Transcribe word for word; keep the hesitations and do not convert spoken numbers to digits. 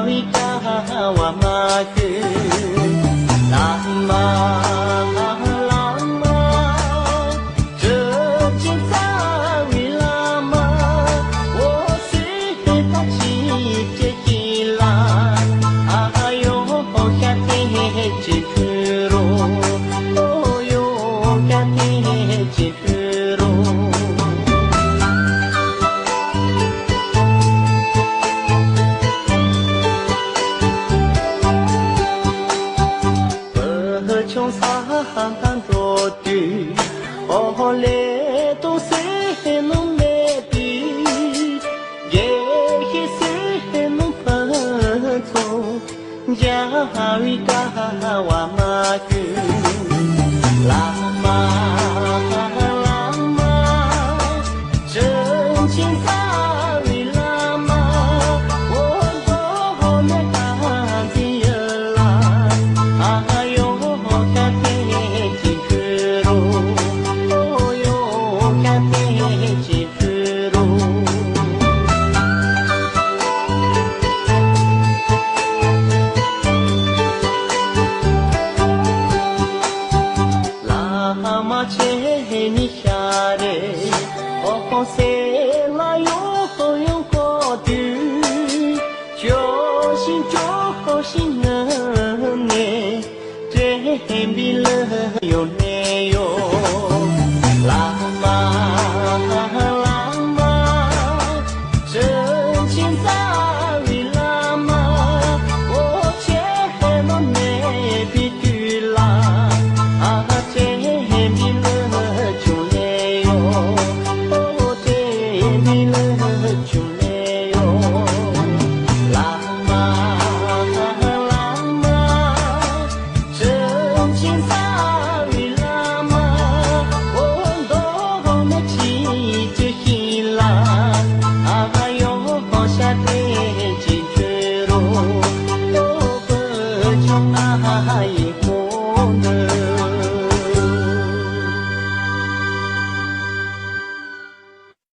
བའི་དགའ་བ་མ་ཤོད། བླ་མ་བླ་མ། སྤྲུལ་ཅིང་གསལ་བའི་བླ་མ། འོད་ཟེར་ལྟར་ཞིག་སྤྲུལ་གྱིས་ལ། ཨ་ཡོ་ཤ་ཏེ་ཅི་ཕུ་རོ། ཨོ་ཡོ་ཤ་ཏེ་ཅི་ཕུ་རོ། བུ་ཆུང་ས་ཧ་ཧ་འགྲོ་དུས། ཨོ་ལེ་ཏོ་སེ་ནུ་མེ་ཏི། དགེ་བཤེས་སེ་ནུ་ཕ་ཚོ། འཇའ་བའི་དགའ་བ་མ་ཤོད། བླ་མ་བླ་མ། སྤྲུལ་ཅིང་གསལ་བའི་བླ་མ། འོད་ཟེར་ལྟར་འཛིན་ཡུལ་ལ། ཨ་ཡོ་ཤ་ཏེ་ཅི་ཕུ་རོ། ཨོ་ཡོ་ཤ་ཏེ་ཅི་ཕུ་རོ། བླ་མ་ཁྱེད་ཉིད་ཤར་རེ། ཨོ་ཧོ་སེ་ལ་ཡོ་ཧོ་ཡོ་ཀོ་དུ། ཅོ་ཤིང་ཅོ་ཤིང་ནི་ནེ། དྲན་པའི་ལུ་ཡོ་ནེ་ཡོ། བླ་མ་བླ་མ། སྤྲུལ་ཅིང་གསལ་